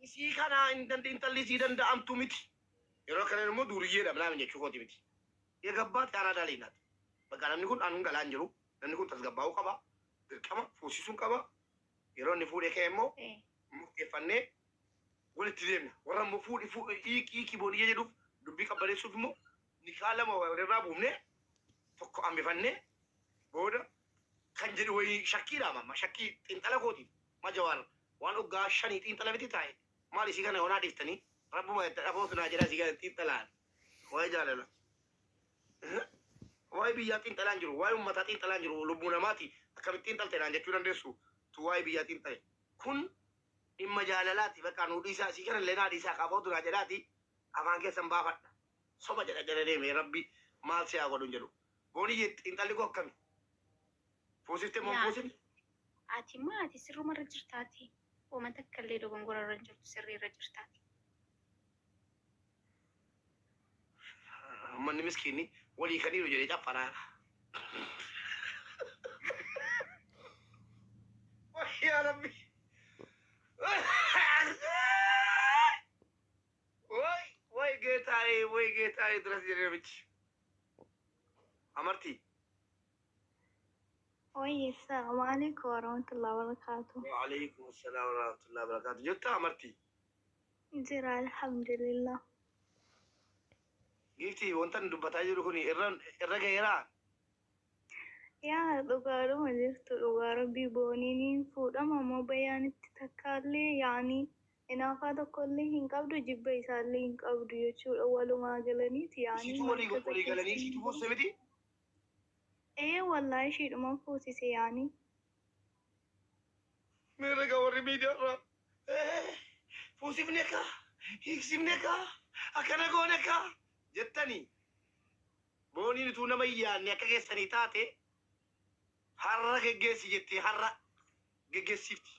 Isii kana hin danda intalli isii danda'amtu miti. Yeroo akkana immoo duuriyyeedha minaamin jechuu kooti miti. Yegabbaa xaaraadaa liinaati. Bakka namni kun anuun galaan jiru. Namni kun tasgabbaa'uu qaba. Dirqama fuusisuun qaba. Yeroo inni fuudhee ka'e immoo murteeffannee walitti deemna. Warra immoo fuudhi fuudhi hiiki hiiki booniyya jedhuuf dubbii qabbaneessuuf immoo nikaa lama walirraa buufnee tokko hambifannee booda kan jedhu wayii shakkiidha amma shakkii xiinxala kooti. Ma Jawaar waan oggaa shanii xiinxala miti taa'e maal isii kana yoonaa dhiiftanii rabbuma itti dhafootu naa jedhaa isii kana xiinxalaan waa'ee jaalala waa'ee biyyaa xiinxalaan jiru waa'ee ummataa xiinxalaan jiru lubbuu namaati akkamitti xiinxalte naan jechuu dandeessu tu waa'ee biyyaa xiinxale kun dhimma jaalalaati bakka nuu dhiisaa isii kana illee naa dhiisaa qabootu naa jedhaati afaan keessan baafadha soba jedha jala deeme rabbi maal si haa godhu hin jedhu booniyye xiinxalli koo akkami fuusifte moo hin Yaa fuusifne? Ati maa ati sirruma irra jirtaati woma takka illee dogongora irra hin jirtu sirrii irra jirtaati. Ummanni miskiinni walii kaniiru jedhee caffaraara. Yaa Rabbi. Way way geetaayee way geetaayee duras jedhee namichi. Amartii. Wayye Assalamu alaikum warahmatullahi wabarakatuh. Wa'alaikum assalam warahmatullahi wabarakatuh. Jirta Amartii? Jira alhamdulillah. Giiftii wanta ani dubbataa jiru kun irra irra gaheeraa? Yaa dhugaadhuma jirtu dhugaa rabbii booniin fuudhama moo bayaanitti takkaallee yaanii inaafaa tokkollee hin qabdu jibba isaallee hin qabdu jechuudha walumaa galaniiti yaanii Isiitu walii markaza walii galanii keessa isiitu hin fuusise miti? Ee wallaahi ishiidhuman fuusise yaanii. Meerre gaa warri miidiyaa irraa fuusifne kaa hiiksifne kaa akkana goone kaa jettanii booniin utuu nama hin yaadne akka keessanii taate har'a geggeessi jettee har'a geggeessifti.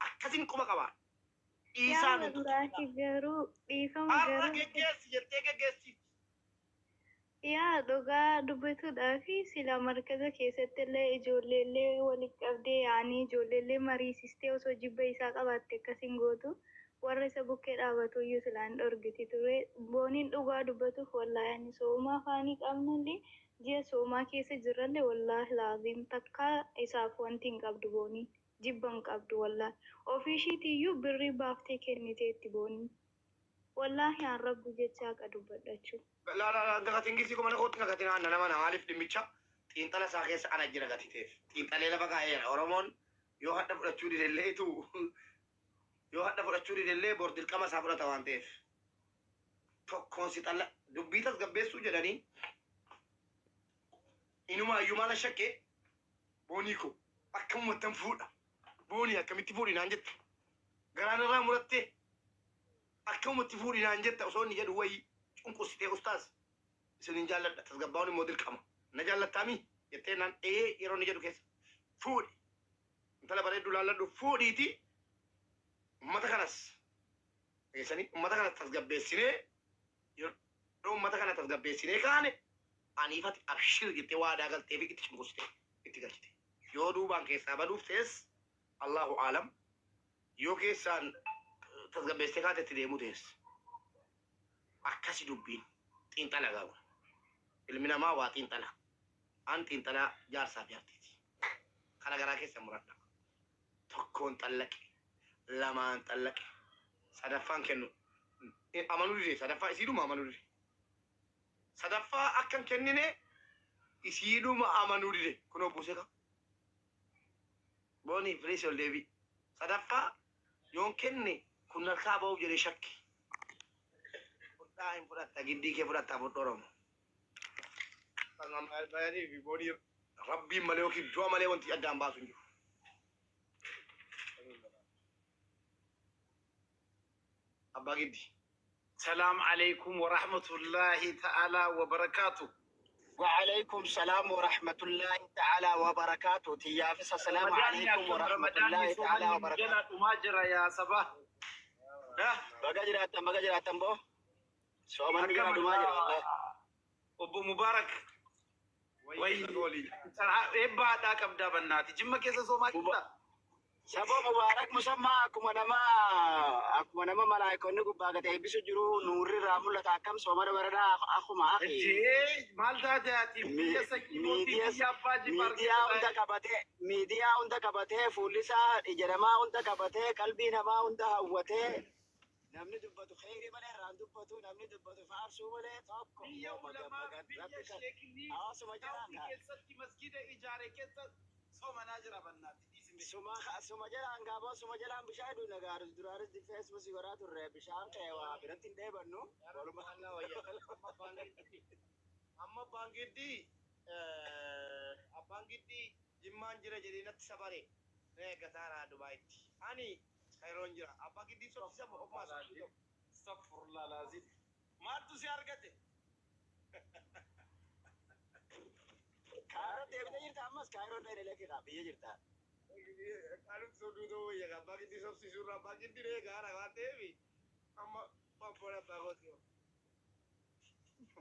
Akkasin quba qabaa. Yaa Dhiisaa nun wallaahi tuttuqinaa. garuu dhiifama Har'a garuu geggeessi jettee geggeessifti. Yaa dhugaa dubbatuudhaafi silaa markaza keessattillee ijoolleellee walitti qabdee yaanii ijoolleellee mariisistee osoo jibba isaa qabaatte akkas hin gootu warra isa bukkee dhaabatuyyuu silaa hin dhorgiti ture booniin dhugaa dubbatuuf wallaahi ani sooma afaanii qabnallee ji'a soomaa keessa jirralle wallaahi laaziim takkaa isaaf wanti hin qabdu booniin jibba hin qabdu wallaahi ofiishiitiiyyuu birrii baaftee kenniteetti booniin. Wollaahi an rabbi jecha haqa dubbadha chu. Laa laa laa gakatin giftii ko mana kootti kakatin anna nama na maaliif dhimmicha xiinxala isaa keessa ana jira gati ta'eef xiinxalee lafa kaa'eera oromoon yoo hadha fudhachuu didellee itu yoo hadha fudhachuu didellee bor dirqama isaa fudhata waan ta'eef tokkoon si xalla dubbii tasgabbeessuu jedhanii inumaayyuu maala shakkee boonii koo akkamumattan fuudha boonii akkamitti fuudhi naan jette garaan irraa murattee Akkamumatti fuudhi naan jetta osoo inni jedhu wayii cunqursitee ustaaz isinin jaalladha tasgabbaa'uun immoo dirqama na jaallattaamii jettee naan ee yeroo inni jedhu keessa fuudhi intala bareedduu laalladhu fuudhiitii ummata kanas dhageessanii ummata kanas tasgabbeessinee yeroo ummata kana tasgabbeessinee kaane aniifati abshir jettee waadaa galteefi itti cunqursitee itti galchite yoo duubaan keessaa baduuf ta'es Allahu aalam Yoo keessaan tasgabbeessitee kaate itti deemuu teessa. Akkasi dubbiin. Xiinxala egaa kun. Ilmi namaa waa xiinxala. An xiinxalaa jaarsaaf jaartiiti. Kana garaa keessan muradhaa. Tokkoon xallaqe. Lamaan xallaqe. Sadaffaan kennu. Amanuu dide. Sadaffaa isiidhuma amanuu dide. Sadaffaa akka hin kennine isiidhuma amanuu dide. Kunoo buusee kaa. Boonii please ol deebi'i. Sadaffaa yoon kenne kun narkaa ba'uuf jedhee shakke. Fudhaa hin fudhatta giddii kee fudhatta fudhu Oromo. Bayanii fi boonii rabbiin malee yookiin du'a malee wanti addaan baasu hin jiru. Abbaa giddii. Salaam aleykum warahmatullahi ta'ala wabarakaatu. Wa'aleykum salaam warahmatullahi ta'ala wabarakaatu. Tiyyaafis assalaamu Ramadaanni aleykum akkam Ramadaanni warahmatullahi ta'ala soomanni nu wabarakaatu. jalaa dhumaa jira yaa sabaa. Baga jiraattan baga jiraattan boo. Soomanni Akkam jala dhumaa jira wallahi. Obbo Mubaarak Wayii wayi naga waliin. eebba haadhaa qabdaa bannaati. Jimma keessa soomaa jirtaa? Saboo Mubaarak Musammaa akkuma nama malaayikoonni gubbaa gad eebbisu jiru nuurri irraa mul'ata akkam soomana baranaa akkuma akhi. Maal taate ati biyya sanyii mootii biyya abbaa jifaar Miidiyaa hunda qabatee, miidiyaa hunda qabatee, fuulli isaa ija namaa hunda qabatee, qalbii namaa hunda hawwatee, namni dubbatu kheyrii malee irraan dubbatu, namni dubbatu faarsuu malee tokko Biyya ulamaa biyya rabbi kan sheekni hawaasuma jalaan Saawudii gaa keessatti masgiida ijaare keessa soomanaa jira bannaatti dhiisime. Suma jalaan gaaboo suma jalaan bishaan dhugna gaarus duraanis feesbuukii godhaa turre bishaan kee waa biratti hin dheebannu waluma. Amma abbaan giddii Jimmaan jira jedhee natti sabare na eeggataara Dubaayitti. Ani Kairoon jira. Abbaan giddii sobsiisa ofumaa sobsiisa. Astaghfirullah laazim. Maaltu si argate? Kaayiroo deebitee jirta ammas Kaayiroo dhayine lekkidha biyya jirta. Anum soduutoo wayya abbaa giddii sobsiisuurra abbaa giddii na eegaara waan ta'eef amma obboon abbaa kooti.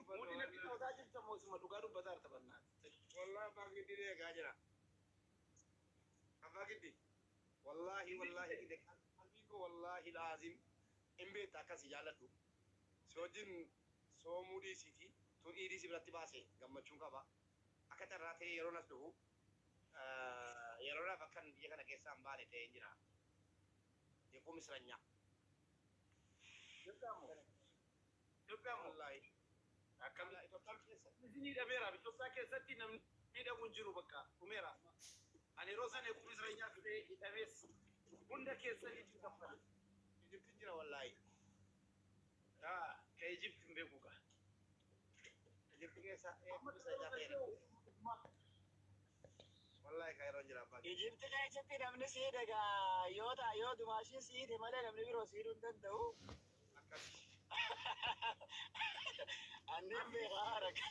Muudii natti qabataa jirta moosuma dhugaa dubbataa jirta bannaatti. Wallahi abbaan giddii na eegaa jira. Abbaa giddii. Wallahi wallahi qalbii koo wallahi laazim hin beekta akkasii jaalladhu. Si wajjin soomuu dhiisiiti tun iidii si biratti baase gammachuun qaba. Akka carraa ta'ee yeroo nas dhufu yeroodhaaf akkan biyya kana keessaa hin baane ta'ee jira. Yequu misranyaa. Itoophiyaa moo? Wallahi. Akkam Itoophiyaa keessa. Isin hidhameera. Itoophiyaa keessatti namni hidhamu hin jiru bakka dhumeera. Ani yeroo sana eegumsi jireenyaa fidee hidhamees hunda keessanii jiru. Ijiptiin jira wallahi. Ka Ijipti hin beeku gaa. Ijipti keessa eegumsi misranyaa ta'eera. Wallahi Kairoon jira abbaa. Ijipti keessatti namni sii dhagaa yoo ta'a yoo dumaashiin siite malee namni biroo siiduu hin danda'u. Akkas. Anneen beekaa haraka.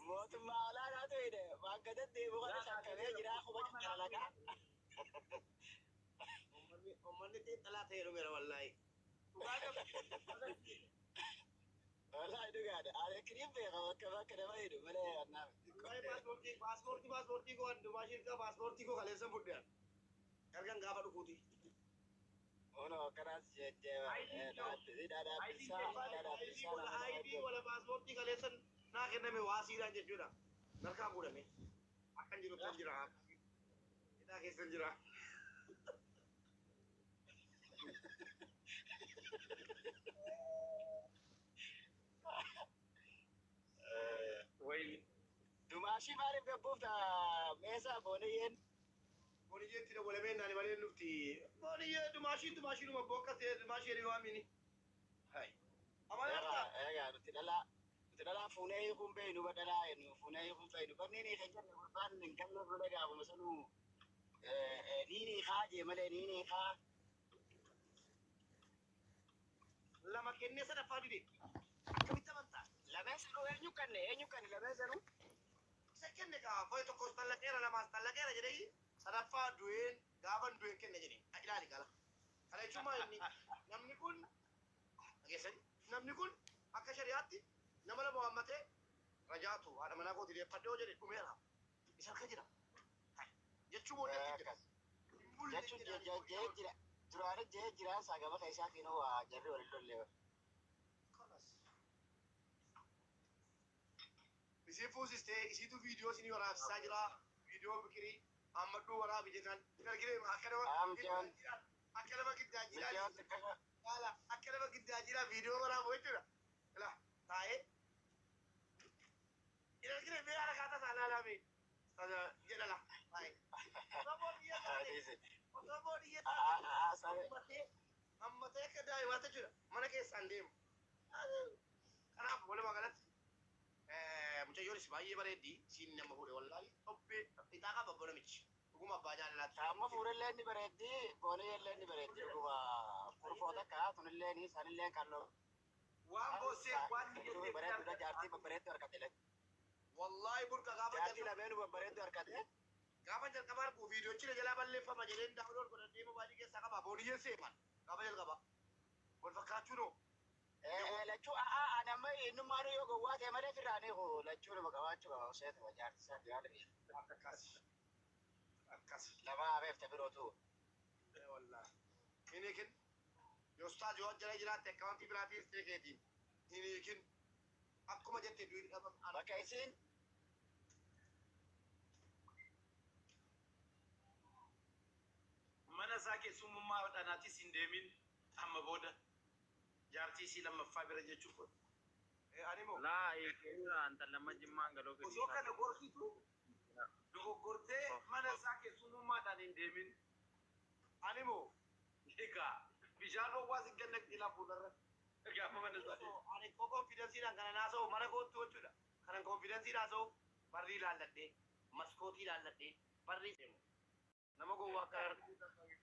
Mootummaa olaanaatu hidhe bakka deddeebi'u kana shakkamee jira kuma caccalaqa. Uummanni xiinxalaa ta'ee dhumeera wallahi. Wallahi dhugaadha. Ani kiriin beeka bakka bakka nama hidhu malee annaaf. Wallahi paaspoortii koo dumaashiin qaba paaspoortii koo kaleessan fudhan. Ergan gaafa dhufuuti. Ono akkanaas jettee ID wala paaspoortii kaleessan naa kenname waasiidhaan jechuudha. Narkaa fuudhame. Akkan jiru kan jira. Hidhaa keessan jira. Wayini. Dumaashii maaliif gabbuufta meeshaa booniyyeen? Booniyyeetti dabalamee naani malee dhufti. Booniyyee dumaashiin dumaashiinuma bokka ta'e dumaashii jedhee waamini. Hai. Amanarta. Egaa nuti dhalaa fuunee hiikuun beeynu badhalaa nu fuunee hiikuun beeynu banni ni kan jenne gurbaan hin galle malee gaafuma sanuu ni ni kaa jee malee ni ni kaa. Lama kennee sadaffaa dide. Akkamitti amantaa? Lameen sanuu eenyu kanne lameen sanuu? Isa kenne kaa foyi tokkos tallaqeera lamaas tallaqeera jedhee sadaffaa du'een gaafan du'een kenne jedhee ilaali gala. Kana jechuun maal inni namni kun dhageessani namni kun akka shari'aatti nama lama waammatee rajaatu haadha manaa kooti deeffadhee jedhe dhumeera. Isa harka jira. Jechuu booddee jira. Jechuun jee jira duraanii jee jiraan isaa gaba keessaa kinoo waa jarri waliin lollee. Kalas. Isin fuusistee isiitu viidiyoo isinii waraabsisaa jira. Viidiyoo biqirii ammadhuu waraabi jennaan. Argine akka nama Amjaan. akka nama giddaa jiraa Miyyaan xiqqaa. Haala akka nama giddaa jiraa viidiyoo waraabu jechuudha. Ila taa'ee. Argine mee haala kaataa isaa ilaalaa mee jedha la taa'ee. Osoo boodiyyee taate osoo boodiyyee taate hammatee hammatee akka daa'imaatti jechuudha. Mana keessaan deemu. Kanaaf walumaa galatti mucayyoonis baay'ee bareeddi siin nama fuudhe wallaahi dhobbee ixaa qaba abbo namichi dhuguma abbaa jaalalaati. Amma fuudhallee ni bareeddi, booniyyeellee ni bareeddi. Dhuguma kurfoo takka tunillee ni sanillee kalloo. Waan boosee waan ni Bareedduudha jette jaartii babbareeddu harkate. Wallaahi burqa gaafa Jaartii lameenuu babbareeddu harkate. Gaafa jalqabaa argu viidiyoochi jalaa balleeffama jedheen download godhadhee mobaayilii keessaa qaba booniyyeen seeman gaafa jalqabaa wal fakkaachuu noo. Lachuu a'aa nama innummaanuu yoo gowwaa ta'e malee firraanii lachuu nama qabaachuu qaba. Seetuma jaarti isaa yaada biyya. Akkas. Akkas. Lama hafeefte birootu. Wallaahi. Hin hiikin. Yostaaz yoo jala jiraatte akkaawuntii biraatiin ta'e keetiin. Hin hiikin. Akkuma jette du'i dhabam. Bakka isiin Mana isaa keessummaa dhanaatis hin deemin amma booda jaartii isii lammaffaa bira jechuun kun. Ani moo Laa eegeera anta lama jimmaan galoo Osoo kana gorsitu dogoggortee mana isaa keessummaadhaan hin deemin. Ani moo Egaa bishaan dhoowwaa si ganna ilaa fuuldura. Gaafa mana isaa deemu. Ani koo confidenceiidhaan kana naasa'u mana kootti jechuudha. Kanan confidence haasa'u barrii ilaalladhee, maskootii ilaalladhee, barrii nama gowwaa akka